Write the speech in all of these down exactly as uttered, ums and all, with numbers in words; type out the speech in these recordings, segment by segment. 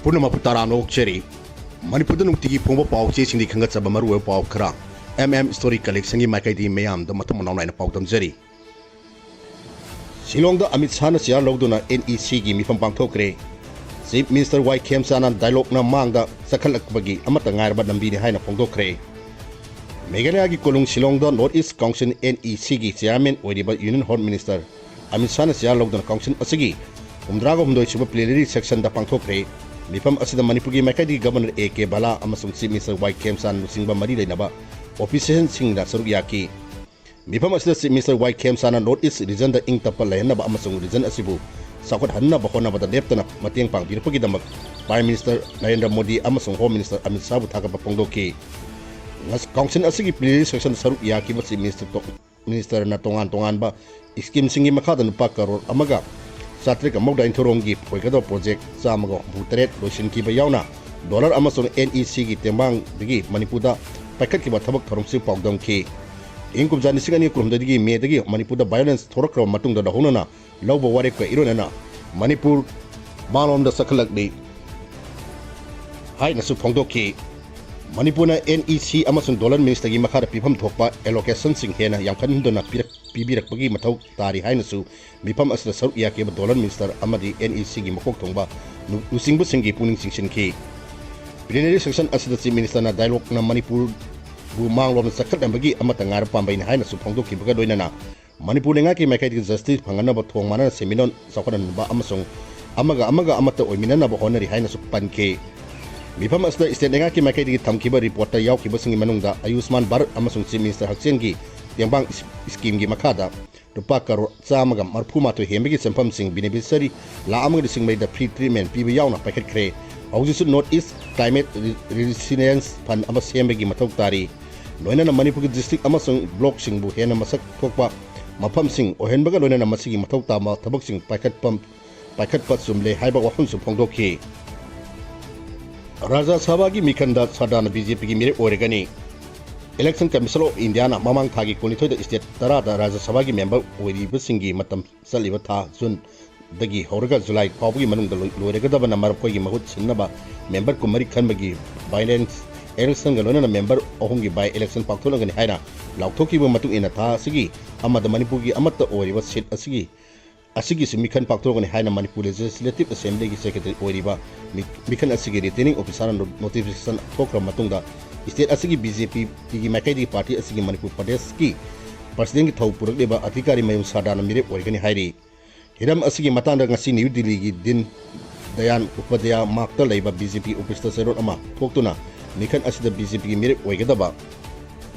ꯄꯨꯝꯅꯃꯛꯄꯨ ꯇꯔꯥꯝꯅ ꯑꯣꯛꯆꯔꯤ꯫ ꯃꯅꯤꯄꯨꯔꯗ ꯅꯨꯡꯇꯤꯒꯤ ꯐꯣꯡꯕ ꯄꯥꯎ ꯆꯦꯁꯤꯡꯗꯒꯤ ꯈꯟꯒꯠꯆꯕ ꯃꯔꯨꯑꯣꯏꯕ ꯄꯥꯎ ꯈꯔ ꯑꯦꯝ ꯑꯦꯝ ꯁ꯭ꯇꯣꯔꯤ ꯀꯂꯦꯛꯁꯟꯒꯤ ꯃꯥꯏꯀꯩꯗꯒꯤ ꯃꯌꯥꯝꯗ ꯃꯊꯧ ꯃꯅꯥꯎ ꯅꯥꯏꯅ ꯄꯥꯎ ꯗꯝꯖꯔꯤ꯫ ꯁꯤꯂꯣꯡꯗ ꯑꯃꯤꯠ ꯁꯥꯍꯅ ꯆꯤꯌꯥꯔ ꯂꯧꯗꯨꯅ ꯑꯦꯟ ꯏ ꯁꯤꯒꯤ ꯃꯤꯐꯝ ꯄꯥꯡꯊꯣꯛꯈ꯭ꯔꯦ꯫ ꯆꯤꯐ ꯃꯤꯅꯤꯁꯇꯔ ꯋꯥꯏ ꯈꯦꯝꯆꯥꯟꯅ ꯗꯥꯏꯂꯣꯛꯅ ꯃꯥꯡꯗ ꯆꯈꯠꯂꯛꯄꯒꯤ ꯑꯃꯠꯇ ꯉꯥꯏꯔꯕ ꯂꯝꯕꯤꯅꯤ ꯍꯥꯏꯅ ꯐꯣꯡꯗꯣꯛꯈ꯭ꯔꯦ꯫ ꯃꯦꯘꯥꯂꯌꯥꯒꯤ ꯀꯣꯅꯨꯡ ꯁꯤꯂꯣꯡꯗ north east council N E ꯁꯤꯒꯤ ꯆꯤꯌꯥꯔꯃꯦꯟ ꯑꯣꯏꯔꯤꯕ ꯌꯨꯅꯤꯌꯟ ꯍꯣꯝ ꯃꯤꯅꯤꯁꯇꯔ ꯑꯃꯤꯠ ꯁꯥꯍꯅ ꯆꯤꯌꯥꯔ ꯂꯧꯗꯨꯅ ꯀꯥꯎꯟꯁꯤꯜ ꯑꯁꯤꯒꯤ ꯍꯨꯝꯗ꯭ꯔꯥꯒ ꯍꯨꯝꯗꯣꯏ ꯁꯨꯕ ꯄ꯭ꯂꯦꯅꯔꯤ ꯁꯦꯁꯟꯗ ꯄꯥꯡꯊꯣꯛꯈ꯭ꯔꯦ꯫ ꯃꯤꯐꯝ ꯑꯁꯤꯗ ꯃꯅꯤꯄꯨꯔꯒꯤ ꯃꯥꯏꯀꯩꯗꯒꯤ ꯒꯕꯔꯅꯔ ꯑꯦ ꯀꯦ ꯕꯂꯥ ꯑꯃꯁꯨꯡ ꯆꯤꯐ ꯃꯤꯅꯤꯁꯇꯔ ꯋꯥꯏ ꯈꯦꯝꯆꯥꯟ ꯂꯨꯆꯤꯡꯕ ꯃꯔꯤ ꯂꯩꯅꯕ ꯑꯣꯐꯤꯁꯤꯌꯦꯜꯁꯤꯡꯅ ꯁꯔꯨꯛ ꯌꯥꯈꯤ꯫ ꯃꯤꯐꯝ ꯑꯁꯤꯗ ꯆꯤꯐ ꯃꯤꯅꯤꯁꯇꯔ ꯋꯥꯏ ꯈꯦꯝꯆꯥꯟꯅ ꯅꯣꯔꯠ ꯏꯁ ꯔꯤꯖꯟꯗ ꯏꯪ ꯇꯞꯄ ꯂꯩꯍꯟꯅꯕ ꯑꯃꯁꯨꯡ ꯔꯤꯖꯟ ꯑꯁꯤꯕꯨ ꯆꯥꯎꯈꯠꯍꯟꯅꯕ ꯍꯣꯠꯅꯕꯗ ꯂꯦꯞꯇꯅ ꯃꯇꯦꯡ ꯄꯥꯡꯕꯤꯔꯛꯄꯒꯤꯗꯃꯛ ꯄ꯭ꯔꯥꯏꯝ ꯃꯤꯅꯤꯁꯇꯔ ꯅꯔꯦꯟꯗ꯭ꯔ ꯃꯣꯗꯤ ꯑꯃꯁꯨꯡ ꯍꯣꯝ ꯃꯤꯅꯤꯁꯇꯔ ꯑꯃꯤꯠ ꯁꯥꯍꯕꯨ ꯊꯥꯒꯠꯄ ꯐꯣꯡꯗꯣꯛꯈꯤ꯫ ꯉꯁ-, ꯀꯥꯎꯟꯁꯤꯜ ꯑꯁꯤꯒꯤ ꯄ꯭ꯂꯦꯅꯔꯤ ꯁꯦꯁꯟꯗ ꯁꯔꯨꯛ ꯌꯥꯈꯤꯕ ꯆꯤꯐ ꯃꯤꯅꯤꯁꯇꯔ ꯇꯣ-, ꯃꯤꯅꯤꯁꯇꯔꯅ ꯇꯣꯉꯥꯟ ꯇꯣꯉꯥꯟꯕ ꯁ꯭ꯀꯤꯝꯁꯤꯡꯒꯤ ꯃꯈꯥꯗ ꯂꯨꯄꯥ ꯀꯔꯣꯔ ꯑꯃꯒ ꯆꯥꯇ꯭ꯔꯦꯠꯀ ꯃꯧꯗ꯭ꯔꯥ ꯅꯤꯊꯣꯏꯔꯣꯝꯒꯤ ꯑꯣꯏꯒꯗꯕ ꯄ꯭ꯔꯣꯖꯦꯛ ꯆꯥꯝꯃꯒ ꯍꯨꯝꯐꯨ ꯇꯔꯦꯠ ꯂꯣꯏꯁꯤꯟꯈꯤꯕ ꯌꯥꯎꯅ ꯗꯣꯂꯔ ꯑꯃꯁꯨꯡ ꯑꯦꯟ ꯏ ꯁꯤꯒꯤ ꯇꯦꯡꯕꯥꯡꯗꯒꯤ ꯃꯅꯤꯄꯨꯔꯗ ꯄꯥꯏꯈꯠꯈꯤꯕ ꯊꯕꯛ ꯊꯧꯔꯝꯁꯤꯡ ꯄꯥꯎꯗꯝꯈꯤ꯫ ꯏꯪ ꯀꯨꯝꯖꯥ ꯂꯤꯁꯤꯡ ꯑꯅꯤ ꯀꯨꯟꯍꯨꯝꯗꯣꯏꯗꯒꯤ ꯃꯦꯗꯒꯤ ꯃꯅꯤꯄꯨꯔꯗ ꯚꯥꯏꯑꯣꯂꯦꯟꯁ ꯊꯣꯔꯛꯈ꯭ꯔꯕ ꯃꯇꯨꯡꯗ ꯂꯧꯍꯧꯅꯅ ꯂꯧꯕ ꯋꯥꯔꯦꯞꯀ ꯏꯔꯣꯏꯅꯅ ꯃꯅꯤꯄꯨꯔ ꯃꯥꯡꯂꯣꯝꯗ ꯆꯈꯠꯂꯛꯂꯤ ꯍꯥꯏꯅꯁꯨ ꯐꯣꯡꯗꯣꯛꯈꯤ꯫ ꯃꯅꯤꯄꯨꯔꯅ ꯑꯦꯟ ꯏ ꯁꯤ ꯑꯃꯁꯨꯡ ꯗꯣꯂꯔ ꯃꯤꯅꯤꯁꯇꯔꯒꯤ ꯃꯈꯥꯗ ꯄꯤꯐꯝ ꯊꯣꯛꯄ ꯑꯦꯂꯣꯀꯦꯁꯟꯁꯤꯡ ꯍꯦꯟꯅ ꯌꯥꯝꯈꯠꯍꯟꯗꯨꯅ ꯄꯤꯔꯛ-, ꯄꯤꯕꯤꯔꯛꯄꯒꯤ ꯃꯊꯧ ꯇꯥꯔꯤ ꯍꯥꯏꯅꯁꯨ ꯃꯤꯐꯝ ꯑꯁꯤꯗ ꯁꯔꯨꯛ ꯌꯥꯈꯤꯕ ꯗꯣꯂꯔ ꯃꯤꯅꯤꯁꯇꯔ ꯑꯃꯗꯤ ꯑꯦꯟ ꯏ ꯁꯤꯒꯤ ꯃꯀꯣꯛ ꯊꯣꯡꯕ ꯂꯨ-, ꯂꯨꯆꯤꯡꯕꯁꯤꯡꯒꯤ ꯄꯨꯛꯅꯤꯡ ꯆꯤꯡꯁꯤꯟꯈꯤ꯫ ꯄ꯭ꯂꯦꯅꯔꯤ ꯁꯦꯁꯟ ꯑꯁꯤꯗ ꯆꯤꯐ ꯃꯤꯅꯤꯁꯇꯔꯅ ꯗꯥꯏꯂꯣꯛꯅ ꯃꯅꯤꯄꯨꯔꯕꯨ ꯃꯥꯡꯂꯣꯝꯗ ꯆꯈꯠꯅꯕꯒꯤ ꯑꯃꯠꯇ ꯉꯥꯏꯔꯕ ꯄꯥꯝꯕꯩꯅꯤ ꯍꯥꯏꯅꯁꯨ ꯐꯣꯡꯗꯣꯛꯈꯤꯕꯒ ꯂꯣꯏꯅꯅ ꯃꯅꯤꯄꯨꯔ ꯂꯩꯉꯥꯛꯀꯤ ꯃꯥꯏꯀꯩꯗꯒꯤ ꯖꯁꯇꯤꯁ ꯐꯪꯅꯅꯕ ꯊꯣꯡ ꯃꯥꯟꯅꯅ ꯁꯦꯟꯃꯤꯠꯂꯣꯟ ꯆꯥꯎꯈꯠꯍꯟꯕ ꯑꯃꯁꯨꯡ ꯑꯃꯒ ꯑꯃꯒ ꯑꯃꯠꯇ ꯑꯣꯏꯃꯤꯟꯅꯅꯕ ꯍꯣꯠꯅꯔꯤ ꯍꯥꯏꯅꯁꯨ ꯄꯟꯈꯤ꯫ ꯃꯤꯐꯝ ꯑꯁꯤꯗ ꯁ꯭ꯇꯦꯠ ꯂꯩꯉꯥꯛꯀꯤ ꯃꯥꯏꯀꯩꯗꯒꯤ ꯊꯝꯈꯤꯕ ꯔꯤꯄꯣꯔꯠꯇ ꯌꯥꯎꯈꯤꯕꯁꯤꯡꯒꯤ ꯃꯅꯨꯡꯗ ꯑꯌꯨꯁꯃꯥꯟ ꯚꯥꯔꯠ ꯑꯃꯁꯨꯡ ꯆꯤꯐ ꯃꯤꯅꯤꯁꯇꯔ ꯍꯛꯁꯦꯜꯒꯤ ꯇꯦꯡꯕꯥꯡ ꯏꯁ-, ꯏꯁꯀꯤꯝꯒꯤ ꯃꯈꯥꯗ ꯂꯨꯄꯥ ꯀꯔꯣꯔ ꯆꯥꯝꯃꯒ ꯃꯔꯐꯨ ꯃꯥꯊꯣꯏ ꯍꯦꯟꯕꯒꯤ ꯁꯦꯟꯐꯝꯁꯤꯡ ꯕꯦꯅꯤꯐꯤꯁꯔꯤ ꯂꯥꯈ ꯑꯃꯒ ꯂꯤꯁꯤꯡ ꯃꯔꯤꯗ ꯐ꯭ꯔꯤ ꯇ꯭ꯔꯤꯠꯃꯦꯟ ꯄꯤꯕ ꯌꯥꯎꯅ ꯄꯥꯏꯈꯠꯈ꯭ꯔꯦ꯫ ꯍꯧꯖꯤꯛꯁꯨ ꯅꯣꯔꯠ ꯏꯁ ꯀ꯭ꯂꯥꯏꯃꯦꯠ ꯔꯤ-, ꯔꯤꯁꯤꯂꯤꯌꯦꯟꯁ ꯐꯟ ꯑꯃ ꯁꯦꯝꯕꯒꯤ ꯃꯊꯧ ꯇꯥꯔꯤ꯫ ꯂꯣꯏꯅꯅ ꯃꯅꯤꯄꯨꯔꯒꯤ ꯗꯤꯁꯇ꯭ꯔꯤꯛ ꯑꯃꯁꯨꯡ ꯕ꯭ꯂꯣꯛꯁꯤꯡꯕꯨ ꯍꯦꯟꯅ ꯃꯁꯛ ꯊꯣꯛꯄ ꯃꯐꯝꯁꯤꯡ ꯑꯣꯏꯍꯟꯕꯒ ꯂꯣꯏꯅꯅ ꯃꯁꯤꯒꯤ ꯃꯊꯧ ꯇꯥꯕ ꯊꯕꯛꯁꯤꯡ ꯄꯥꯏꯈꯠꯄ, ꯄꯥꯏꯈꯠꯄ ꯆꯨꯝꯂꯦ ꯍꯥꯏꯕ ꯋꯥꯐꯝꯁꯨ ꯐꯣꯡꯗꯣꯛꯈꯤ꯫ ꯔꯥꯖ꯭ꯌ ꯁꯚꯥꯒꯤ ꯃꯤꯈꯜꯗ ꯁꯔꯗꯥꯔꯅ ꯕꯤ ꯖꯦ ꯄꯤꯒꯤ ꯃꯤꯔꯦꯞ ꯑꯣꯏꯔꯒꯅꯤ꯫ Election Commission of Indiaꯅ ꯃꯃꯥꯡ ꯊꯥꯒꯤ ꯀꯨꯟꯅꯤꯊꯣꯏꯗ ꯁ꯭ꯇꯦꯠ ꯇꯔꯥꯗ ꯔꯥꯖ꯭ꯌ ꯁꯚꯥꯒꯤ ꯃꯦꯝꯕꯔ ꯑꯣꯏꯔꯤꯕꯁꯤꯡꯒꯤ ꯃꯇꯝ ꯆꯠꯂꯤꯕ ꯊꯥ ꯖꯨꯟ ꯗꯒꯤ ꯍꯧꯔꯒ ꯖꯨꯂꯥꯏ ꯐꯥꯎꯕꯒꯤ ꯃꯅꯨꯡꯗ ꯂꯣꯏ-, ꯂꯣꯏꯔꯒꯗꯕꯅ ꯃꯈꯣꯏꯒꯤ ꯃꯍꯨꯠ ꯁꯤꯟꯅꯕ ꯃꯦꯝꯕꯔ ꯀꯨꯟꯃꯔꯤ ꯈꯟꯕꯒꯤ by-election ꯒ ꯂꯣꯏꯅꯅ ꯃꯦꯝꯕꯔ ꯑꯍꯨꯝꯒꯤ by-election ꯄꯥꯡꯊꯣꯛꯂꯒꯅꯤ ꯍꯥꯏꯅ ꯂꯥꯎꯊꯣꯛꯈꯤꯕ ꯃꯇꯨꯡ ꯏꯟꯅ ꯊꯥ ꯑꯁꯤꯒꯤ ꯑꯃꯗ ꯃꯅꯤꯄꯨꯔꯒꯤ ꯑꯃꯠꯇ ꯑꯣꯏꯔꯤꯕ seat ꯑꯁꯤꯒꯤ, ꯑꯁꯤꯒꯤꯁꯨ ꯃꯤꯈꯜ ꯄꯥꯡꯊꯣꯛꯂꯒꯅꯤ ꯍꯥꯏꯅ ꯃꯅꯤꯄꯨꯔ Legislative Assembly ꯒꯤ Secretary ꯑꯣꯏꯔꯤꯕ ꯃꯤ-, ꯃꯤꯈꯜ ꯑꯁꯤꯒꯤ Returning Officer ꯅ no-, notification ꯊꯣꯛꯈ꯭ꯔꯕ ꯃꯇꯨꯡꯗ state ꯑꯁꯤꯒꯤ BJP ꯒꯤ ꯃꯥꯏꯀꯩꯗꯒꯤ party ꯑꯁꯤꯒꯤ ꯃꯅꯤꯄꯨꯔ ꯄ꯭ꯔꯗꯦꯁꯀꯤ President ꯒꯤ ꯊꯧ ꯄꯨꯔꯛꯂꯤꯕ ꯑꯙꯤꯀꯥꯔꯤ ꯃꯌꯨꯝ ꯁꯔꯗꯥꯔꯅ ꯃꯤꯔꯦꯞ ꯑꯣꯏꯒꯅꯤ ꯍꯥꯏꯔꯤ꯫ ꯍꯤꯔꯝ ꯑꯁꯤꯒꯤ ꯃꯇꯥꯡꯗ ꯉꯁꯤ ꯅ꯭ꯌꯨ ꯗꯤꯜꯂꯤꯒꯤ ꯗꯤꯟ ꯗꯌꯥꯟ ꯎꯄꯥꯙ꯭ꯌꯥꯌ ꯃꯥꯔꯒꯇ ꯂꯩꯕ BJP office ꯇ ꯆꯦꯔꯣꯜ ꯑꯃ ꯊꯣꯛꯇꯨꯅ ꯃꯤꯈꯜ ꯑꯁꯤꯗ BJP ꯒꯤ ꯃꯤꯔꯦꯞ ꯑꯣꯏꯒꯗꯕ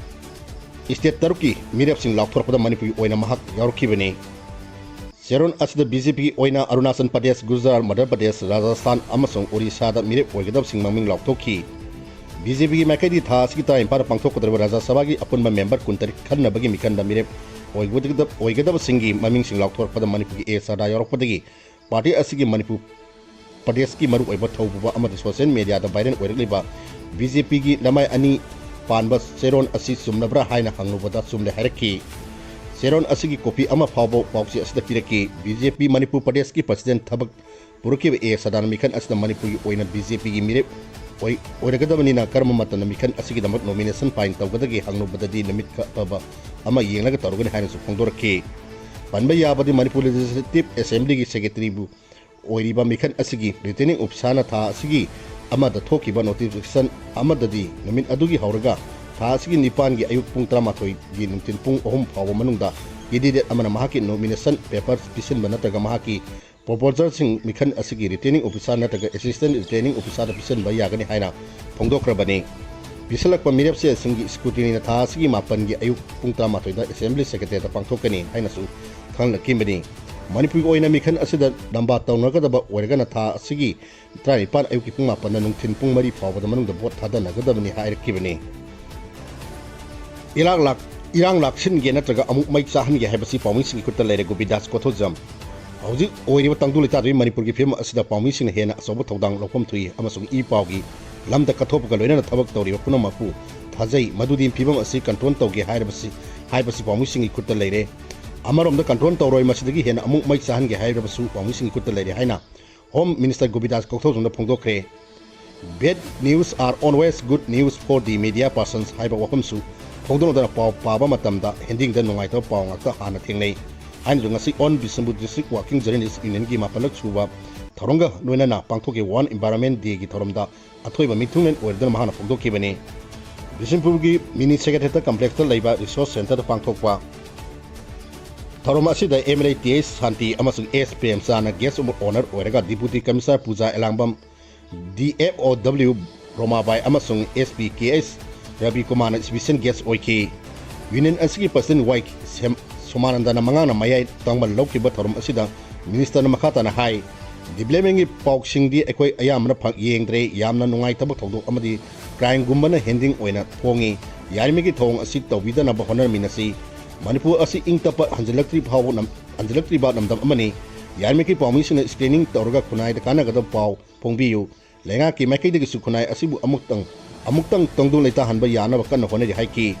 state ꯇꯔꯨꯛꯀꯤ ꯃꯤꯔꯦꯞꯁꯤꯡ ꯂꯥꯎꯊꯣꯔꯛꯄꯗ ꯃꯅꯤꯄꯨꯔꯒꯤ ꯑꯣꯏꯅ ꯃꯍꯥꯛ ꯌꯥꯎꯔꯛꯈꯤꯕꯅꯤ꯫ ꯆꯦꯔꯣꯜ ꯑꯁꯤꯗ BJP ꯒꯤ ꯑꯣꯏꯅ ꯑꯔꯨꯅꯥꯆꯜ ꯄ꯭ꯔꯗꯦꯁ, ꯒꯨꯖꯔꯥꯠ, ꯃꯙ꯭ꯌ ꯄ꯭ꯔꯗꯦꯁ, ꯔꯥꯖꯁꯊꯥꯟ ꯑꯃꯁꯨꯡ ꯑꯣꯔꯤꯁꯥꯗ ꯃꯤꯔꯦꯞ ꯑꯣꯏꯒꯗꯕꯁꯤꯡ ꯃꯃꯤꯡ ꯂꯥꯎꯊꯣꯛꯈꯤ꯫ BJP ꯒꯤ ꯃꯥꯏꯀꯩꯗꯒꯤ ꯊꯥ ꯑꯁꯤꯒꯤ ꯇꯔꯥꯅꯤꯄꯥꯟꯗ ꯄꯥꯡꯊꯣꯛꯀꯗꯧꯔꯤꯕ ꯔꯥꯖ꯭ꯌ ꯁꯚꯥꯒꯤ ꯑꯄꯨꯟꯕ ꯃꯦꯝꯕꯔ ꯀꯨꯟꯇꯔꯦꯠ ꯈꯟꯅꯕꯒꯤ ꯃꯤꯈꯜꯗ ꯃꯤꯔꯦꯞ ꯑꯣꯏꯒꯗꯕ, ꯑꯣꯏꯒꯗꯕꯁꯤꯡꯒꯤ ꯃꯃꯤꯡꯁꯤꯡ ꯂꯥꯎꯊꯣꯔꯛꯄꯗ ꯃꯅꯤꯄꯨꯔꯒꯤ ꯑꯦ ꯁꯔꯗꯥꯔ ꯌꯥꯎꯔꯛꯄꯗꯒꯤ party ꯑꯁꯤꯒꯤ ꯃꯅꯤꯄꯨꯔ ꯄ꯭ꯔꯗꯦꯁꯀꯤ ꯃꯔꯨꯑꯣꯏꯕ ꯊꯧꯄꯨꯕ ꯑꯃꯗꯤ social media ꯗ viral ꯑꯣꯏꯔꯛꯂꯤꯕ BJP ꯒꯤ ꯂꯃꯥꯏ ꯑꯅꯤ ꯄꯥꯟꯕ ꯆꯦꯔꯣꯜ ꯑꯁꯤ ꯆꯨꯝꯂꯕ꯭ꯔꯥ ꯍꯥꯏꯅ ꯍꯪꯂꯨꯕꯗ ꯆꯨꯝꯂꯦ ꯍꯥꯏꯔꯛꯈꯤ꯫ ꯆꯦꯔꯣꯜ ꯑꯁꯤꯒꯤ copy ꯑꯃ ꯐꯥꯎꯕ ꯄꯥꯎꯆꯦ ꯑꯁꯤꯗ ꯄꯤꯔꯛꯈꯤ꯫ BJP ꯃꯅꯤꯄꯨꯔ ꯄ꯭ꯔꯗꯦꯁꯀꯤ President ꯊꯕꯛ ꯄꯨꯔꯛꯈꯤꯕ ꯑꯦ ꯁꯔꯗꯥꯔꯅ ꯃꯤꯈꯜ ꯑꯁꯤꯗ ꯃꯅꯤꯄꯨꯔꯒꯤ ꯑꯣꯏꯅ BJP ꯒꯤ ꯃꯤꯔꯦꯞ ꯑꯣꯏ-, ꯑꯣꯏꯔꯒꯗꯕꯅꯤꯅ ꯀꯔꯝꯕ ꯃꯇꯝꯗ ꯃꯤꯈꯜ ꯑꯁꯤꯒꯤꯗꯃꯛ nomination file ꯇꯧꯒꯗꯒꯦ ꯍꯪꯂꯨꯕꯗꯗꯤ ꯅꯨꯃꯤꯠ ꯈ-, ꯑꯐꯕ ꯑꯃ ꯌꯦꯡꯂꯒ ꯇꯧꯔꯒꯅꯤ ꯍꯥꯏꯅꯁꯨ ꯐꯣꯡꯗꯣꯔꯛꯈꯤ꯫ ꯄꯟꯕ ꯌꯥꯕꯗꯤ ꯃꯅꯤꯄꯨꯔ Legislative Assembly ꯒꯤ Secretary ꯕꯨ ꯑꯣꯏꯔꯤꯕ ꯃꯤꯈꯜ ꯑꯁꯤꯒꯤ Returning Officer ꯅ ꯊꯥ ꯑꯁꯤꯒꯤ ꯑꯃꯗ ꯊꯣꯛꯈꯤꯕ notification ꯑꯃꯗꯗꯤ ꯅꯨꯃꯤꯠ ꯑꯗꯨꯒꯤ ꯍꯧꯔꯒ ꯊꯥ ꯑꯁꯤꯒꯤ ꯅꯤꯄꯥꯟꯒꯤ ꯑꯌꯨꯛ ꯄꯨꯡ ꯇꯔꯥꯃꯥꯊꯣꯏꯒꯤ ꯅꯨꯡꯊꯤꯜ ꯄꯨꯡ ꯑꯍꯨꯝ ꯐꯥꯎꯕ ꯃꯅꯨꯡꯗ candidate ꯑꯃꯅ ꯃꯍꯥꯛꯀꯤ nomination paper ꯄꯤꯁꯤꯟꯕ ꯅꯠꯇ꯭ꯔꯒ ꯃꯍꯥꯛꯀꯤ proposal ꯁꯤꯡ ꯃꯤꯈꯜ ꯑꯁꯤꯒꯤ Returning Officer ꯅꯠꯇ꯭ꯔꯒ Assistant Returning Officer ꯗ ꯄꯤꯁꯤꯟꯕ ꯌꯥꯒꯅꯤ ꯍꯥꯏꯅ ꯐꯣꯡꯗꯣꯛꯈ꯭ꯔꯕꯅꯤ꯫ ꯄꯤꯁꯤꯜꯂꯛꯄ ꯃꯤꯔꯦꯞꯆꯦꯁꯤꯡꯒꯤ scrutiny ꯅ ꯊꯥ ꯑꯁꯤꯒꯤ ꯃꯥꯄꯟꯒꯤ ꯑꯌꯨꯛ ꯄꯨꯡ ꯇꯔꯥꯃꯥꯊꯣꯏꯗ Assembly Secretariat ꯇ ꯄꯥꯡꯊꯣꯛꯀꯅꯤ ꯍꯥꯏꯅꯁꯨ ꯈꯪꯍꯜꯂꯛꯈꯤꯕꯅꯤ꯫ ꯃꯅꯤꯄꯨꯔꯒꯤ ꯑꯣꯏꯅ ꯃꯤꯈꯜ ꯑꯁꯤꯗ ꯂꯝꯕꯥ ꯇꯧꯅꯒꯗꯕ ꯑꯣꯏꯔꯒꯅ ꯊꯥ ꯑꯁꯤꯒꯤ ꯇꯔꯥꯅꯤꯄꯥꯟ ꯑꯌꯨꯛꯀꯤ ꯄꯨꯡ ꯃꯥꯄꯟꯅ ꯅꯨꯡꯊꯤꯜ ꯄꯨꯡ ꯃꯔꯤ ꯐꯥꯎꯕꯗ ꯃꯅꯨꯡꯗ vote ꯊꯥꯗꯅꯒꯗꯕꯅꯤ ꯍꯥꯏꯔꯛꯈꯤꯕꯅꯤ꯫ ꯏꯔꯥꯡ ꯂꯥꯛ-, ꯏꯔꯥꯡ ꯂꯥꯛꯁꯤꯟꯒꯦ ꯅꯠꯇ꯭ꯔꯒ ꯑꯃꯨꯛ ꯃꯩ ꯆꯥꯍꯟꯒꯦ ꯍꯥꯏꯕꯁꯤ ꯄꯥꯎꯃꯤꯁꯤꯡꯒꯤ ꯈꯨꯠꯇ ꯂꯩꯔꯦ꯫ ꯒꯣꯕꯤꯟꯗꯥꯁ ꯀꯣꯊꯣꯖꯝ꯫ ꯍꯧꯖꯤꯛ ꯑꯣꯏꯔꯤꯕ ꯇꯪꯗꯨ ꯂꯩꯇꯥꯗꯕꯒꯤ ꯃꯅꯤꯄꯨꯔꯒꯤ ꯐꯤꯕꯝ ꯑꯁꯤꯗ ꯄꯥꯎꯃꯤꯁꯤꯡꯅ ꯍꯦꯟꯅ ꯑꯆꯧꯕ ꯊꯧꯗꯥꯡ ꯂꯧꯐꯝ ꯊꯣꯛꯏ ꯑꯃꯁꯨꯡ ꯏ ꯄꯥꯎꯒꯤ ꯂꯝꯗ ꯀꯠꯊꯣꯛꯄꯒ ꯂꯣꯏꯅꯅ ꯊꯕꯛ ꯇꯧꯔꯤꯕ ꯄꯨꯝꯅꯃꯛꯄꯨ ꯊꯥꯖꯩ꯫ ꯃꯗꯨꯗꯤ ꯐꯤꯕꯝ ꯑꯁꯤ control ꯇꯧꯒꯦ ꯍꯥꯏꯔꯕꯁꯤ, ꯍꯥꯏꯕꯁꯤ ꯄꯥꯎꯃꯤꯁꯤꯡꯒꯤ ꯈꯨꯠꯇ ꯂꯩꯔꯦ꯫ ꯑꯃꯔꯣꯝꯗ ꯀꯟꯇ꯭ꯔꯣꯜ ꯇꯧꯔꯣꯏ, ꯃꯁꯤꯗꯒꯤ ꯍꯦꯟꯅ ꯑꯃꯨꯛ ꯃꯩ ꯆꯥꯍꯟꯒꯦ ꯍꯥꯏꯔꯕꯁꯨ ꯄꯥꯎꯃꯤꯁꯤꯡꯒꯤ ꯈꯨꯠꯇ ꯂꯩꯔꯦ ꯍꯥꯏꯅ ꯍꯣꯝ ꯃꯤꯅꯤꯁꯇꯔ ꯒꯣꯕꯤꯟꯗꯥꯁ ꯀꯧꯊꯧꯖꯝꯗ ꯐꯣꯡꯗꯣꯛꯈ꯭ꯔꯦ꯫ Bad news are always good news for the media persons ꯍꯥꯏꯕ ꯋꯥꯐꯝꯁꯨ ꯐꯣꯡꯗꯣꯛꯂꯗꯨꯅ ꯄꯥꯎ ꯄꯥꯕ ꯃꯇꯝꯗ ꯍꯦꯟꯗꯤꯡꯗ ꯅꯨꯡꯉꯥꯏꯇꯕ ꯄꯥꯎ ꯉꯥꯛꯇ ꯍꯥꯟꯅ ꯊꯦꯡꯅꯩ ꯍꯥꯏꯅꯁꯨ ꯉꯁꯤ All Bishnupur District Working Journalist Unionꯒꯤ ꯃꯥꯄꯜꯂꯛ ꯁꯨꯕ ꯊꯧꯔꯝꯒ ꯂꯣꯏꯅꯅ ꯄꯥꯡꯊꯣꯛꯈꯤꯕ World Environment Dayꯒꯤ ꯊꯧꯔꯝꯗ ꯑꯊꯣꯏꯕ ꯃꯤꯊꯨꯡꯂꯦꯟ ꯑꯣꯏꯔꯗꯨꯅ ꯃꯍꯥꯛꯅ ꯐꯣꯡꯗꯣꯛꯈꯤꯕꯅꯤ꯫ ꯕꯤꯁꯅꯨꯄꯨꯔꯒꯤ Mini Secretariat Complexꯇ ꯂꯩꯕ Resource Centreꯗ ꯄꯥꯡꯊꯣꯛꯄ ꯊꯧꯔꯝ ꯑꯁꯤꯗ M L A T H ꯁꯥꯟꯇꯤ ꯑꯃꯁꯨꯡ S ꯄ꯭ꯔꯦꯝꯆꯥꯟꯅ Guest of Honour ꯑꯣꯏꯔꯒ Deputy Commissioner ꯄꯨꯖꯥ ꯑꯦꯂꯥꯡꯕꯝ, D F O W ꯔꯣꯃꯥꯕꯥꯏ ꯑꯃꯁꯨꯡ S P K H Ravi ꯀꯨꯃꯥꯔꯅ Special Guest ꯑꯣꯏꯈꯤ꯫ Union ꯑꯁꯤꯒꯤ President Y ꯁꯦꯝ-, ꯁꯣꯃꯥꯅꯟꯗꯅ ꯃꯉꯥꯡꯅ ꯃꯌꯥꯏ ꯇꯪꯕ ꯂꯧꯈꯤꯕ ꯊꯧꯔꯝ ꯑꯁꯤꯗ Ministerꯅ ꯃꯈꯥ ꯇꯥꯅ ꯍꯥꯏ, Developmentꯀꯤ ꯄꯥꯎꯁꯤꯡꯗꯤ ꯑꯩꯈꯣꯏ ꯑꯌꯥꯝꯕꯅ ꯐꯪ-, ꯌꯦꯡꯗ꯭ꯔꯦ꯫ ꯌꯥꯝꯅ ꯅꯨꯡꯉꯥꯏꯇꯕ ꯊꯧꯗꯣꯛ ꯑꯃꯗꯤ crimeꯒꯨꯝꯕꯅ heading ꯑꯣꯏꯅ ꯐꯣꯡꯉꯤ꯫ ꯌꯥꯔꯤꯃꯈꯩ ꯊꯧꯑꯣꯡ ꯑꯁꯤ ꯇꯧꯕꯤꯗꯅꯕ ꯍꯣꯠꯅꯃꯤꯟꯅꯁꯤ꯫ ꯃꯅꯤꯄꯨꯔ ꯑꯁꯤ ꯏꯪ ꯇꯞꯄ ꯍꯟꯖꯤꯜꯂꯛꯇ꯭ꯔꯤ ꯐꯥꯎꯕ ꯅꯝ-, ꯍꯟꯖꯤꯜꯂꯛꯇ꯭ꯔꯤꯕ ꯂꯝꯗꯝ ꯑꯃꯅꯤ꯫ ꯌꯥꯔꯤꯃꯈꯩ ꯄꯥꯎꯃꯤꯁꯤꯡꯅ screening ꯇꯧꯔꯒ ꯈꯨꯟꯅꯥꯏꯗ ꯀꯥꯟꯅꯒꯗꯕ ꯄꯥꯎ ꯐꯣꯡꯕꯤꯌꯨ꯫ ꯂꯩꯉꯥꯛꯀꯤ ꯃꯥꯏꯀꯩꯗꯒꯤꯁꯨ ꯈꯨꯟꯅꯥꯏ ꯑꯁꯤꯕꯨ ꯑꯃꯨꯛꯇꯪ, ꯑꯃꯨꯛꯇꯪ ꯇꯪꯗꯨ ꯂꯩꯇꯥꯍꯟꯕ ꯌꯥꯅꯕ ꯀꯟꯅ ꯍꯣꯠꯅꯔꯤ ꯍꯥꯏꯈꯤ꯫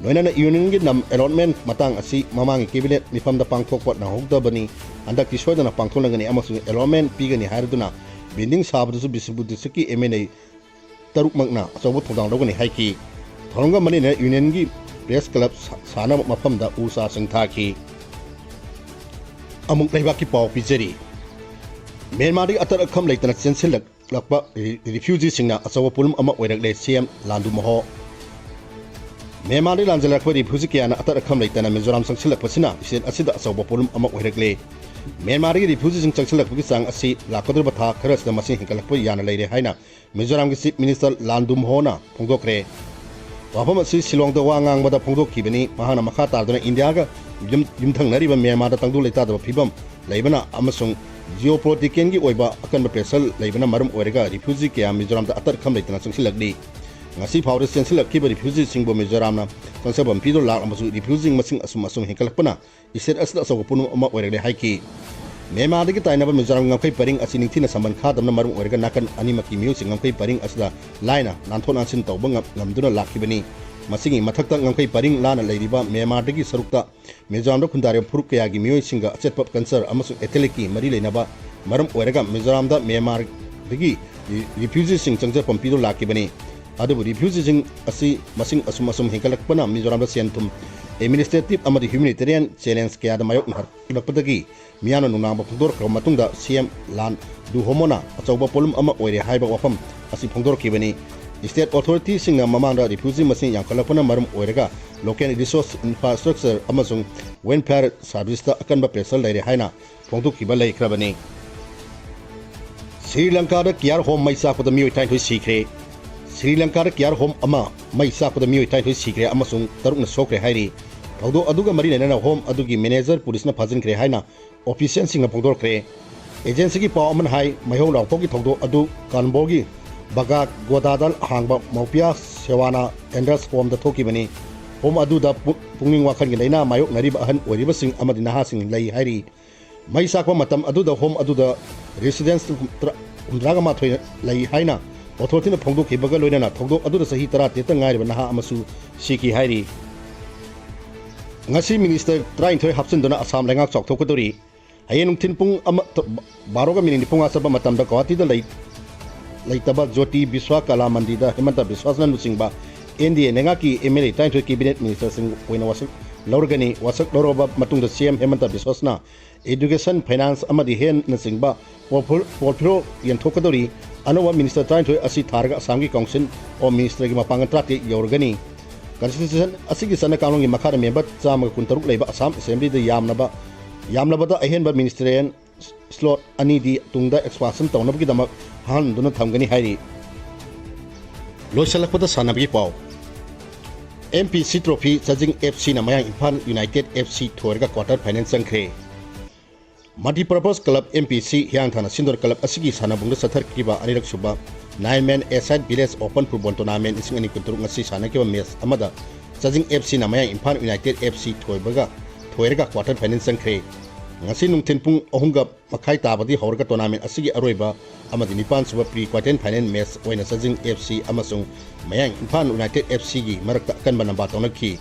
ꯂꯣꯏꯅꯅ Unionꯒꯤ ꯂꯝ allotment ꯃꯇꯥꯡ ꯑꯁꯤ ꯃꯃꯥꯡꯒꯤ Cabinet ꯃꯤꯐꯝꯗ ꯄꯥꯡꯊꯣꯛꯄ ꯅꯪꯍꯧꯗꯕꯅꯤ꯫ ꯍꯟꯗꯛꯇꯤ ꯁꯣꯏꯗꯅ ꯄꯥꯡꯊꯣꯛꯂꯒꯅꯤ ꯑꯃꯁꯨꯡ allotment ꯄꯤꯒꯅꯤ ꯍꯥꯏꯔꯗꯨꯅ building ꯁꯥꯕꯗꯁꯨ Bishnupur Districtꯀꯤ M L A ꯇꯔꯨꯛꯃꯛꯅ ꯑꯆꯧꯕ ꯊꯧꯗꯥꯡ ꯂꯧꯒꯅꯤ ꯍꯥꯏꯈꯤ꯫ ꯊꯧꯔꯝꯒ ꯃꯔꯤ ꯂꯩꯅꯅ Unionꯒꯤ Press Club ꯁꯥ-, ꯁꯥꯟꯅꯕ ꯃꯐꯝꯗ ꯎ ꯆꯥꯁꯤꯡ ꯊꯥꯈꯤ꯫ ꯑꯃꯨꯛ ꯂꯩꯕꯥꯛꯀꯤ ꯄꯥꯎ ꯄꯤꯖꯔꯤ꯫ ꯃ꯭ꯌꯥꯟꯃꯥꯔꯗꯒꯤ ꯑꯇꯠ ꯑꯈꯝ ꯂꯩꯇꯅ ꯆꯦꯟꯁꯤꯜꯂꯛꯂꯛꯄ ꯔꯤ-, refugeeꯁꯤꯡꯅ ꯑꯆꯧꯕ ꯄꯣꯠꯂꯨꯝ ꯑꯃ ꯑꯣꯏꯔꯛꯂꯦ, C M ꯂꯥꯟꯗꯨ ꯃꯣꯍꯣ꯫ ꯃ꯭ꯌꯥꯟꯃꯥꯔꯗꯒꯤ ꯂꯥꯟꯖꯦꯜꯂꯛꯄ refugee ꯀꯌꯥꯅ ꯑꯇꯠ ꯑꯈꯝ ꯂꯩꯇꯅ ꯃꯤꯖꯣꯔꯥꯝ ꯆꯪꯁꯤꯜꯂꯛꯄꯁꯤꯅ state ꯑꯁꯤꯗ ꯑꯆꯧꯕ ꯄꯣꯠꯂꯨꯝ ꯑꯃ ꯑꯣꯏꯔꯛꯂꯦ꯫ ꯃ꯭ꯌꯥꯟꯃꯥꯔꯗꯒꯤ refugeeꯁꯤꯡ ꯆꯪꯁꯤꯜꯂꯛꯄꯒꯤ ꯆꯥꯡ ꯑꯁꯤ ꯂꯥꯛꯀꯗꯧꯔꯤꯕ ꯊꯥ ꯈꯔꯁꯤꯗ ꯃꯁꯤꯡ ꯍꯦꯟꯒꯠꯂꯛꯄ ꯌꯥꯅ ꯂꯩꯔꯦ ꯍꯥꯏꯅ ꯃꯤꯖꯣꯔꯥꯝꯒꯤ Chief Minister ꯂꯥꯟꯗꯨꯝꯍꯣꯅ ꯐꯣꯡꯗꯣꯛꯈ꯭ꯔꯦ꯫ ꯋꯥꯐꯝ ꯑꯁꯤ ꯁꯤꯂꯣꯡꯗ ꯋꯥ ꯉꯥꯡꯕꯗ ꯐꯣꯡꯗꯣꯛꯈꯤꯕꯅꯤ꯫ ꯃꯍꯥꯛꯅ ꯃꯈꯥ ꯇꯥꯗꯨꯅ ꯏꯟꯗꯤꯌꯥꯒ ꯌꯨꯝ-, ꯌꯨꯝꯊꯪꯅꯔꯤꯕ ꯃ꯭ꯌꯥꯟꯃꯥꯔꯗ ꯇꯪꯗꯨ ꯂꯩꯇꯥꯗꯕ ꯐꯤꯕꯝ ꯂꯩꯕꯅ ꯑꯃꯁꯨꯡ geopoliticalꯒꯤ ꯑꯣꯏꯕ ꯑꯀꯟꯕ pressure ꯂꯩꯕꯅ ꯃꯔꯝ ꯑꯣꯏꯔꯒ refugee ꯀꯌꯥ ꯃꯤꯖꯣꯔꯥꯝꯗ ꯑꯇꯠ ꯑꯈꯝ ꯂꯩꯇꯅ ꯆꯪꯁꯤꯜꯂꯛꯂꯤ꯫ ꯉꯁꯤ ꯐꯥꯎꯗ ꯆꯦꯟꯁꯤꯜꯂꯛꯈꯤꯕ refugeeꯁꯤꯡꯕꯨ ꯃꯤꯖꯣꯔꯥꯝꯅ ꯆꯪꯖꯐꯝ ꯄꯤꯗꯨꯅ ꯂꯥꯛꯂꯕꯁꯨ refugee ꯃꯁꯤꯡ ꯑꯁꯨꯝ ꯑꯁꯨꯝ ꯍꯦꯟꯒꯠꯂꯛꯄꯅ state ꯑꯁꯤꯗ ꯑꯆꯧꯕ ꯄꯣꯠꯂꯨꯝ ꯑꯃ ꯑꯣꯏꯔꯛꯂꯦ ꯍꯥꯏꯈꯤ꯫ ꯃ꯭ꯌꯥꯟꯃꯥꯔꯗꯒꯤ ꯇꯥꯏꯅꯕ ꯃꯤꯖꯣꯔꯥꯝꯒꯤ ꯉꯝꯈꯩ ꯄꯔꯤꯡ ꯑꯁꯤ ꯅꯤꯡꯊꯤꯅ ꯁꯝꯕꯟ ꯈꯥꯗꯕꯅ ꯃꯔꯝ ꯑꯣꯏꯔꯒ ꯅꯥꯀꯟ ꯑꯅꯤꯃꯛꯀꯤ ꯃꯤꯑꯣꯏꯁꯤꯡ ꯉꯝꯈꯩ ꯄꯔꯤꯡ ꯑꯁꯤꯗ ꯂꯥꯏꯅ ꯅꯥꯟꯊꯣꯛ ꯅꯥꯟꯁꯤꯟ ꯇꯧꯕ ꯉꯝ-, ꯉꯝꯗꯨꯅ ꯂꯥꯛꯈꯤꯕꯅꯤ꯫ ꯃꯁꯤꯒꯤ ꯃꯊꯛꯇ ꯉꯝꯈꯩ ꯄꯔꯤꯡ ꯂꯥꯟꯅ ꯂꯩꯔꯤꯕ ꯃ꯭ꯌꯥꯟꯃꯥꯔꯗꯒꯤ ꯁꯔꯨꯛꯇ ꯃꯤꯖꯣꯔꯥꯝꯗ ꯈꯨꯟꯗꯥꯔꯤꯕ ꯐꯨꯔꯨꯞ ꯀꯌꯥꯒꯤ ꯃꯤꯑꯣꯏꯁꯤꯡꯒ ꯑꯆꯦꯠꯄ ꯀꯟꯁꯔ ꯑꯃꯁꯨꯡ ꯑꯦꯊꯦꯂꯤꯛꯀꯤ ꯃꯔꯤ ꯂꯩꯅꯕ ꯃꯔꯝ ꯑꯣꯏꯔꯒ ꯃꯤꯖꯣꯔꯥꯝꯗ ꯃ꯭ꯌꯥꯟꯃꯥꯔꯗꯒꯤ ꯔꯤ-, ꯔꯤꯐ꯭ꯌꯨꯖꯤꯁꯤꯡ ꯆꯪꯖꯐꯝ ꯄꯤꯗꯨꯅ ꯂꯥꯛꯈꯤꯕꯅꯤ꯫ ꯑꯗꯨꯕꯨ ꯔꯤꯐ꯭ꯌꯨꯖꯤꯁꯤꯡ ꯑꯁꯤ ꯃꯁꯤꯡ ꯑꯁꯨꯝ ꯑꯁꯨꯝ ꯍꯦꯟꯒꯠꯂꯛꯄꯅ ꯃꯤꯖꯣꯔꯥꯝꯗ ꯁꯦꯟ ꯊꯨꯝ, ꯑꯦꯗꯃꯤꯅꯤꯁꯇ꯭ꯔꯦꯇꯤꯚ ꯑꯃꯗꯤ ꯍ꯭ꯌꯨꯃꯦꯅꯤꯇꯦꯔꯤꯌꯟ ꯆꯦꯂꯦꯟꯖ ꯀꯌꯥꯗ ꯃꯥꯌꯣꯛꯅꯔꯛꯂꯛꯄꯗꯒꯤ ꯃꯤꯌꯥꯝꯅ ꯅꯨꯡꯅꯥꯡꯕ ꯐꯣꯡꯗꯣꯔꯛꯈ꯭ꯔꯕ ꯃꯇꯨꯡꯗ ꯁꯤ ꯑꯦꯝ ꯂꯥꯟ ꯗꯨ ꯍꯣꯃꯣꯅ ꯑꯆꯧꯕ ꯄꯣꯠꯂꯨꯝ ꯑꯃ ꯑꯣꯏꯔꯦ ꯍꯥꯏꯕ ꯋꯥꯐꯝ ꯑꯁꯤ ꯐꯣꯡꯗꯣꯔꯛꯈꯤꯕꯅꯤ꯫ ꯁ꯭ꯇꯦꯠ ꯑꯣꯊꯣꯔꯤꯇꯤꯁꯤꯡꯅ ꯃꯃꯥꯡꯗ ꯔꯤꯐ꯭ꯌꯨꯖꯤ ꯃꯁꯤꯡ ꯌꯥꯝꯈꯠꯂꯛꯄꯅ ꯃꯔꯝ ꯑꯣꯏꯔꯒ ꯂꯣꯀꯦꯜ ꯔꯤꯁꯣꯔꯁ ꯏꯟꯐ꯭ꯔꯥꯁ꯭ꯇ꯭ꯔꯛꯆꯔ ꯑꯃꯁꯨꯡ ꯋꯦꯜꯐꯤꯌꯔ ꯁꯥꯔꯚꯤꯁꯇ ꯑꯀꯟꯕ ꯄ꯭ꯔꯦꯁꯔ ꯂꯩꯔꯦ ꯍꯥꯏꯅ ꯐꯣꯡꯗꯣꯛꯈꯤꯕ ꯂꯩꯈ꯭ꯔꯕꯅꯤ꯫ ꯁ꯭ꯔꯤ ꯂꯪꯀꯥꯗ ꯀꯤꯌꯥꯔ ꯍꯣꯝ ꯃꯩ ꯆꯥꯛꯄꯗ ꯃꯤꯑꯣꯏ ꯇꯔꯥꯅꯤꯊꯣꯏ ꯁꯤꯈ꯭ꯔꯦ꯫ ꯁ꯭ꯔꯤ ꯂꯪꯀꯥꯗ ꯀꯤꯌꯥꯔ ꯍꯣꯝ ꯑꯃ ꯃꯩ ꯆꯥꯛꯄꯗ ꯃꯤꯑꯣꯏ ꯇꯔꯥꯅꯤꯊꯣꯏ ꯁꯤꯈ꯭ꯔꯦ ꯑꯃꯁꯨꯡ ꯇꯔꯨꯛꯅ ꯁꯣꯛꯈ꯭ꯔꯦ ꯍꯥꯏꯔꯤ꯫ ꯊꯧꯗꯣꯛ ꯑꯗꯨꯒ ꯃꯔꯤ ꯂꯩꯅꯅ ꯍꯣꯝ ꯑꯗꯨꯒꯤ ꯃꯦꯅꯦꯖꯔ ꯄꯨꯂꯤꯁꯅ ꯐꯥꯖꯤꯟꯈ꯭ꯔꯦ ꯍꯥꯏꯅ ꯑꯣꯐꯤꯁꯤꯌꯦꯜꯁꯤꯡꯅ ꯐꯣꯡꯗꯣꯔꯛꯈ꯭ꯔꯦ꯫ ꯑꯦꯖꯦꯟꯁꯤꯒꯤ ꯄꯥꯎ ꯑꯃꯅ ꯍꯥꯏ, ꯃꯩꯍꯧ ꯂꯥꯡꯄꯣꯛꯀꯤ ꯊꯧꯗꯣꯛ ꯑꯗꯨ ꯀꯥꯟꯕꯣꯒꯤ ꯕꯒꯥꯒꯣꯗꯥꯗ ꯍꯥꯡꯕ ꯃꯧꯄꯤꯌꯥ ꯁꯦꯋꯥꯅꯥ ꯑꯦꯟꯗ꯭ꯔꯁ ꯍꯣꯝꯗ ꯊꯣꯛꯈꯤꯕꯅꯤ꯫ ꯍꯣꯝ ꯑꯗꯨꯗ ꯄꯨ-, ꯄꯨꯛꯅꯤꯡ ꯋꯥꯈꯜꯒꯤ ꯂꯥꯏꯅꯥ ꯃꯥꯌꯣꯛꯅꯔꯤꯕ ꯑꯍꯟ ꯑꯣꯏꯔꯤꯕꯁꯤꯡ ꯑꯃꯗꯤ ꯅꯍꯥꯁꯤꯡ ꯂꯩ ꯍꯥꯏꯔꯤ꯫ ꯃꯩ ꯆꯥꯛꯄ ꯃꯇꯝ ꯑꯗꯨꯗ ꯍꯣꯝ ꯑꯗꯨꯗ ꯔꯦꯁꯤꯗꯦꯟꯁ ꯇꯔꯥ, ꯍꯨꯝꯗ꯭ꯔꯥꯒ ꯃꯥꯊꯣꯏ ꯂꯩ ꯍꯥꯏꯅ ꯑꯣꯊꯣꯔꯤꯇꯤꯅ ꯐꯣꯡꯗꯣꯛꯈꯤꯕꯒ ꯂꯣꯏꯅꯅ ꯊꯧꯗꯣꯛ ꯑꯗꯨꯗ ꯆꯍꯤ ꯇꯔꯥꯇꯔꯦꯠꯇ ꯉꯥꯏꯔꯤꯕ ꯅꯍꯥ ꯑꯃꯁꯨ ꯁꯤꯈꯤ ꯍꯥꯏꯔꯤ꯫ ꯉꯁꯤ ꯃꯤꯅꯤꯁꯇꯔ ꯇꯔꯥꯅꯤꯊꯣꯏ ꯍꯥꯞꯆꯤꯟꯗꯨꯅ ꯑꯁꯥꯝ ꯂꯩꯉꯥꯛ ꯆꯥꯎꯊꯣꯛꯀꯗꯧꯔꯤ꯫ ꯍꯌꯦꯡ ꯅꯨꯡꯊꯤꯜ ꯄꯨꯡ ꯑꯃ, ꯕꯥꯔꯣꯒ ꯃꯤꯅꯤꯠ ꯅꯤꯐꯨꯃꯉꯥ ꯆꯠꯄ ꯃꯇꯝꯗ ꯒꯧꯍꯥꯇꯤꯗ ꯂꯩ-, ꯂꯩꯇꯕ ꯖꯣꯇꯤ ꯕꯤꯁ꯭ꯋꯥ ꯀꯂꯥ ꯃꯟꯗꯤꯔꯗ ꯍꯦꯃꯟꯇ ꯕꯤꯁ꯭ꯋꯥꯁꯅ ꯂꯨꯆꯤꯡꯕ ꯑꯦꯟ ꯗꯤ ꯑꯦ ꯂꯩꯉꯥꯛꯀꯤ ꯑꯦꯝ ꯑꯦꯜ ꯑꯦ ꯇꯔꯥꯅꯤꯊꯣꯏ ꯀꯦꯕꯤꯅꯦꯠ ꯃꯤꯅꯤꯁꯇꯔꯁꯤꯡ ꯑꯣꯏꯅ ꯋꯥꯁꯛ ꯂꯧꯔꯒꯅꯤ꯫ ꯋꯥꯁꯛ ꯂꯧꯔꯕ ꯃꯇꯨꯡꯗ ꯁꯤ ꯑꯦꯝ ꯍꯦꯃꯟꯇ ꯕꯤꯁ꯭ꯋꯥꯁꯅ ꯏꯗꯨꯀꯦꯁꯟ, ꯐꯥꯏꯅꯥꯟꯁ ꯑꯃꯗꯤ ꯍꯦꯜꯊꯅꯆꯤꯡꯕ ꯄꯣꯔꯠꯐꯣ-, ꯄꯣꯔꯠꯐꯣꯂꯤꯑꯣ ꯌꯦꯟꯊꯣꯛꯀꯗꯧꯔꯤ꯫ ꯑꯅꯧꯕ ꯃꯤꯅꯤꯁꯇꯔ ꯇꯔꯥꯅꯤꯊꯣꯏ ꯑꯁꯤ ꯊꯥꯔꯒ ꯑꯁꯥꯝꯒꯤ ꯀꯥꯎꯟꯁꯤꯜ ꯑꯣꯐ ꯃꯤꯅꯤꯁꯇꯔꯒꯤ ꯃꯄꯥꯡꯒꯜ ꯇꯔꯥꯇꯔꯦꯠ ꯌꯧꯔꯒꯅꯤ꯫ ꯀꯟꯁꯇꯤꯇ꯭ꯌꯨꯁꯟ ꯑꯁꯤꯒꯤ ꯆꯠꯅ ꯀꯥꯡꯂꯣꯟꯒꯤ ꯃꯈꯥꯗ ꯃꯦꯝꯕꯔ ꯆꯥꯝꯃꯒ ꯀꯨꯟꯇꯔꯨꯛ ꯂꯩꯕ ꯑꯁꯥꯝ ꯑꯦꯁꯦꯝꯕ꯭ꯂꯤꯗ ꯌꯥꯝꯂꯕ, ꯌꯥꯝꯂꯕꯗ ꯑꯍꯦꯟꯕ ꯃꯤꯅꯤꯁꯇꯔꯤꯌꯦꯜ ꯁ꯭ꯂꯣꯠ ꯑꯅꯤꯗꯤ ꯇꯨꯡꯗ ꯑꯦꯛꯁꯄꯥꯟꯁꯟ ꯇꯧꯅꯕꯒꯤꯗꯃꯛ ꯍꯥꯡꯍꯟꯗꯨꯅ ꯊꯝꯒꯅꯤ ꯍꯥꯏꯔꯤ꯫ ꯂꯣꯏꯁꯤꯜꯂꯛꯄꯗ ꯁꯥꯟꯅꯕꯒꯤ ꯄꯥꯎ꯫ ꯑꯦꯝ ꯄꯤ ꯁꯤ ꯇ꯭ꯔꯣꯐꯤ, ꯆꯥꯖꯤꯡ ꯑꯦꯐ ꯁꯤꯅ ꯃꯌꯥꯡ ꯏꯝꯐꯥꯜ ꯌꯨꯅꯥꯏꯇꯦꯗ ꯑꯦꯐ ꯁꯤ ꯊꯣꯏꯔꯒ ꯀ꯭ꯋꯥꯇꯔ ꯐꯥꯏꯅꯦꯜ ꯆꯪꯈ꯭ꯔꯦ꯫ Multipurpose club M P C ꯍꯤꯌꯥꯡꯊꯥꯡꯅ ꯁꯤꯟꯗꯨꯅ ꯀ꯭ꯂꯕ ꯑꯁꯤꯒꯤ ꯁꯥꯟꯅꯕꯨꯡꯗ ꯆꯠꯊꯔꯛꯈꯤꯕ ꯑꯅꯤꯔꯛ sub nine men a side village open football tournament ꯂꯤꯁꯤꯡ ꯑꯅꯤ ꯀꯨꯟꯇꯔꯨꯛ ꯉꯁꯤ ꯁꯥꯟꯅꯈꯤꯕ ꯃꯦꯆ ꯑꯃꯗ ꯆꯥꯖꯤꯡ ꯑꯦꯐ ꯁꯤꯅ ꯃꯌꯥꯡ ꯏꯝꯐꯥꯜ ꯌꯨꯅꯥꯏꯇꯦꯗ ꯑꯦꯐ ꯁꯤ ꯊꯣꯏꯕꯒ, ꯊꯣꯏꯔꯒ ꯀ꯭ꯋꯥꯇꯔ ꯐꯥꯏꯅꯦꯜ ꯆꯪꯈ꯭ꯔꯦ꯫ ꯉꯁꯤ ꯅꯨꯡꯊꯤꯜ ꯄꯨꯡ ꯑꯍꯨꯝꯒ ꯃꯈꯥꯏ ꯇꯥꯕꯗꯤ ꯍꯧꯔꯒ tournament ꯑꯁꯤꯒꯤ ꯑꯔꯣꯏꯕ ꯑꯃꯗꯤ ꯅꯤꯄꯥꯟ ꯁꯨꯕ pre quarter final match ꯑꯣꯏꯅ ꯆꯥꯖꯤꯡ F C ꯑꯃꯁꯨꯡ ꯃꯌꯥꯡ ꯏꯝꯐꯥꯜ United F Cꯒꯤ ꯃꯔꯛꯇ ꯑꯀꯟꯕ ꯅꯝꯕꯥ ꯇꯧꯅꯈꯤ꯫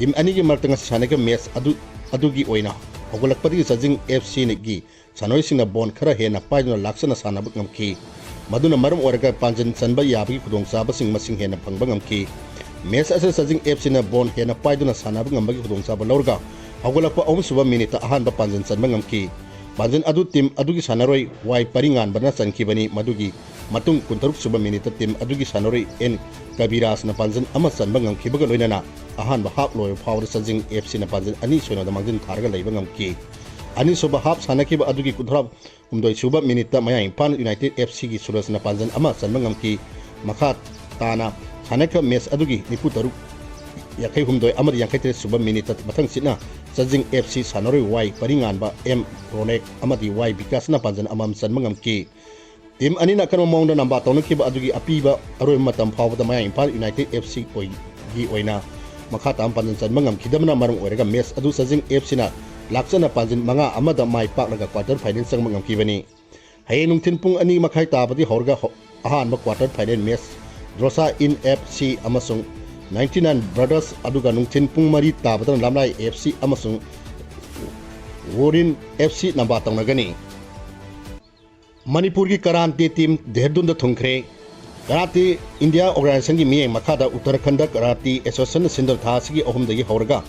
Team ꯑꯅꯤꯒꯤ ꯃꯔꯛꯇ ꯉꯁꯤ ꯁꯥꯟꯅꯈꯤꯕ match ꯑꯗꯨ, ꯑꯗꯨꯒꯤ ꯑꯣꯏꯅ ꯍꯧꯒꯠꯂꯛꯄꯗꯒꯤ ꯆꯥꯖꯤꯡ F Cꯒꯤ ꯁꯥꯟꯅꯔꯣꯏꯁꯤꯡꯅ ball ꯈꯔ ꯍꯦꯟꯅ ꯄꯥꯏꯗꯨꯅ ꯂꯥꯛꯆꯅ ꯁꯥꯟꯅꯕ ꯉꯝꯈꯤ꯫ ꯃꯗꯨꯅ ꯃꯔꯝ ꯑꯣꯏꯔꯒ ꯄꯥꯟꯖꯤꯜ ꯆꯟꯕ ꯌꯥꯕꯒꯤ ꯈꯨꯗꯣꯡꯆꯥꯕꯁꯤꯡ ꯃꯁꯤꯡ ꯍꯦꯟꯅ ꯐꯪꯕ ꯉꯝꯈꯤ꯫ Match ꯑꯁꯤꯗ ꯆꯥꯖꯤꯡ F Cꯅ ball ꯍꯦꯟꯅ ꯄꯥꯏꯗꯨꯅ ꯁꯥꯟꯅꯕ ꯉꯝꯕꯒꯤ ꯈꯨꯗꯣꯡꯆꯥꯕ ꯂꯧꯔꯒ ꯍꯧꯒꯠꯂꯛꯄ ꯑꯍꯨꯝꯁꯨꯕ minuteꯇ ꯑꯍꯥꯟꯕ ꯄꯥꯟꯖꯤꯜ ꯆꯟꯕ ꯉꯝꯈꯤ꯫ ꯄꯥꯟꯖꯤꯜ ꯑꯗꯨ team ꯑꯗꯨꯒꯤ ꯁꯥꯟꯅꯔꯣꯏ ꯋꯥꯏ ꯄꯔꯤꯉꯥꯟꯕꯅ ꯆꯟꯈꯤꯕꯅꯤ꯫ ꯃꯗꯨꯒꯤ ꯃꯇꯨꯡ ꯀꯨꯟꯇꯔꯨꯛ ꯁꯨꯕ minuteꯇ team ꯑꯗꯨꯒꯤ ꯁꯥꯟꯅꯔꯣꯏ ꯑꯦꯟ ꯀꯕꯤꯔꯥꯖꯅ ꯄꯥꯟꯖꯤꯜ ꯑꯃ ꯆꯟꯕ ꯉꯝꯈꯤꯕꯒ ꯂꯣꯏꯅꯅ ꯑꯍꯥꯟꯕ half ꯂꯣꯏꯕ ꯐꯥꯎꯕꯗ ꯆꯥꯖꯤꯡ F Cꯅ ꯄꯥꯟꯖꯤꯜ ꯑꯅꯤ ꯁꯣꯏꯅꯗ ꯃꯥꯡꯖꯤꯟ ꯊꯥꯔꯒ ꯂꯩꯕ ꯉꯝꯈꯤ꯫ ꯑꯅꯤꯁꯨꯕ half ꯁꯥꯟꯅꯈꯤꯕ ꯑꯗꯨꯒꯤ ꯀꯨꯟꯊ꯭ꯔꯥ ꯍꯨꯝꯗꯣꯏ ꯁꯨꯕ minuteꯇ ꯃꯌꯥꯡ ꯏꯝꯐꯥꯜ United F Cꯒꯤ ꯁꯨꯔꯖꯅ ꯄꯥꯟꯖꯤꯜ ꯑꯃ ꯆꯟꯕ ꯉꯝꯈꯤ꯫ ꯃꯈꯥ ꯇꯥꯅ ꯁꯥꯟꯅꯈꯤꯕ match ꯑꯗꯨꯒꯤ ꯅꯤꯐꯨ ꯇꯔꯨꯛ, ꯌꯥꯡꯈꯩ ꯍꯨꯝꯗꯣꯏ ꯑꯃꯗꯤ ꯌꯥꯡꯈꯩ ꯇꯔꯦꯠ ꯁꯨꯕ minuteꯇ ꯃꯊꯪ ꯁꯤꯠꯅ ꯆꯥꯖꯤꯡ F C ꯁꯥꯟꯅꯔꯣꯏ ꯋꯥꯏ ꯄꯔꯤꯉꯥꯟꯕ, ꯑꯦꯝ ꯔꯣꯅꯦꯛ ꯑꯃꯗꯤ ꯋꯥꯏ ꯕꯤꯀꯥꯁꯅ ꯄꯥꯟꯖꯤꯜ ꯑꯃꯃꯝ ꯆꯟꯕ ꯉꯝꯈꯤ꯫ Team ꯑꯅꯤꯅ ꯑꯀꯟꯕ ꯃꯑꯣꯡꯗ ꯅꯝꯕꯥ ꯇꯧꯅꯈꯤꯕ ꯑꯗꯨꯒꯤ ꯑꯄꯤꯕ ꯑꯔꯣꯏꯕ ꯃꯇꯝ ꯐꯥꯎꯕꯗ ꯃꯌꯥꯡ ꯏꯝꯐꯥꯜ United F Cꯒꯤ ꯑꯣꯏꯅ ꯃꯈꯥ ꯇꯥꯅ ꯄꯥꯟꯖꯤꯜ ꯆꯟꯕ ꯉꯝꯈꯤꯗꯕꯅ ꯃꯔꯝ ꯑꯣꯏꯔꯒ match ꯑꯗꯨ ꯆꯥꯖꯤꯡ F Cꯅ ꯂꯥꯛꯆꯅ ꯄꯥꯟꯖꯤꯜ ꯃꯉꯥ ꯑꯃꯗ ꯃꯥꯏ ꯄꯥꯛꯂꯒ quarter final ꯆꯪꯕ ꯉꯝꯈꯤꯕꯅꯤ꯫ ꯍꯌꯦꯡ ꯅꯨꯡꯊꯤꯜ ꯄꯨꯡ ꯑꯅꯤ ꯃꯈꯥꯏ ꯇꯥꯕꯗꯤ ꯍꯧꯔꯒ ꯍꯧ-, ꯑꯍꯥꯟꯕ quarter final match ꯗ꯭ꯔꯣꯁꯥ ꯏꯟ F C ꯑꯃꯁꯨꯡ ninety nine Brothers, ꯑꯗꯨꯒ ꯅꯨꯡꯊꯤꯜ ꯄꯨꯡ ꯃꯔꯤ ꯇꯥꯕꯗꯅ ꯂꯝꯂꯥꯏ F C ꯑꯃꯁꯨꯡ ꯋꯣꯔꯤꯟ F C ꯅꯝꯕꯥ ꯇꯧꯅꯒꯅꯤ꯫ ꯃꯅꯤꯄꯨꯔꯒꯤ ꯀꯔꯥꯟꯇꯤ team ꯗꯦꯍꯔꯥꯗꯨꯟꯗ ꯊꯨꯡꯈ꯭ꯔꯦ꯫ ꯀꯔꯥꯟꯇꯤ ꯏꯟꯗꯤꯌꯥ organizationꯒꯤ ꯃꯤꯠꯌꯦꯡ ꯃꯈꯥꯗ ꯎꯠꯇꯔꯥꯈꯟꯗ ꯀꯔꯥꯟꯇꯤ Associationꯅ ꯁꯤꯟꯗꯨꯅ ꯊꯥ ꯑꯁꯤꯒꯤ ꯑꯍꯨꯝꯗꯒꯤ ꯍꯧꯔꯒ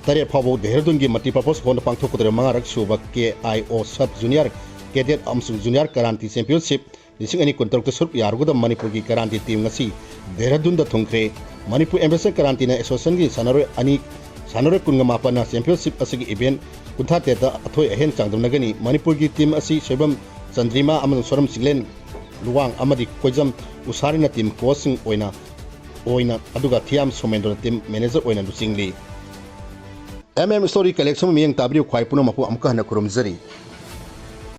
ꯇꯔꯦꯠ ꯐꯥꯎꯕ ꯗꯦꯍꯔꯥꯗꯨꯟꯒꯤ multipurpose hallꯗ ꯄꯥꯡꯊꯣꯛꯀꯗꯧꯔꯤꯕ ꯃꯉꯥꯔꯛ ꯁꯨꯕ K I O Sub Junior Cadet ꯑꯃꯁꯨꯡ Junior Karate Championship ꯂꯤꯁꯤꯡ ꯑꯅꯤ ꯀꯨꯟꯇꯔꯨꯛꯇ ꯁꯔꯨꯛ ꯌꯥꯔꯨꯒꯗꯕ ꯃꯅꯤꯄꯨꯔꯒꯤ ꯀꯔꯥꯟꯇꯤ team ꯉꯁꯤ ꯗꯦꯍꯔꯥꯗꯨꯟꯗ ꯊꯨꯡꯈ꯭ꯔꯦ꯫ ꯃꯅꯤꯄꯨꯔ Ambassador ꯀꯔꯥꯟꯇꯤꯅ associationꯒꯤ ꯁꯥꯟꯅꯔꯣꯏ ꯑꯅꯤ, ꯁꯥꯟꯅꯔꯣꯏ ꯀꯨꯟꯒ ꯃꯥꯄꯟꯅ championship ꯑꯁꯤꯒꯤ event ꯀꯨꯟꯊ꯭ꯔꯥ ꯇꯔꯦꯠꯇ ꯑꯊꯣꯏ ꯑꯍꯦꯟ ꯆꯥꯡꯗꯝꯅꯒꯅꯤ꯫ ꯃꯅꯤꯄꯨꯔꯒꯤ team ꯑꯁꯤ ꯁꯣꯏꯕꯝ ꯆꯟꯗ꯭ꯔꯤꯃꯥ ꯑꯃꯁꯨꯡ ꯁꯣꯔꯝ ꯆꯤꯡꯂꯦꯟ ꯂꯨꯋꯥꯡ ꯑꯃꯗꯤ ꯀꯣꯏꯖꯝ ꯎꯁꯥꯔꯤꯅ team coachꯁꯤꯡ ꯑꯣꯏꯅ, ꯑꯣꯏꯅ, ꯑꯗꯨꯒ ꯊꯤꯌꯥꯝ ꯁꯣꯃꯦꯟꯗ꯭ꯔꯅ team manager ꯑꯣꯏꯅ ꯂꯨꯆꯤꯡꯂꯤ꯫ M M Story collection ꯃꯤꯠꯌꯦꯡ ꯇꯥꯕꯤꯔꯤꯕ ꯈ꯭ꯋꯥꯏ ꯄꯨꯝꯅꯃꯛꯄꯨ ꯑꯃꯨꯛꯀ ꯍꯟꯅ ꯈꯨꯔꯨꯝꯖꯔꯤ꯫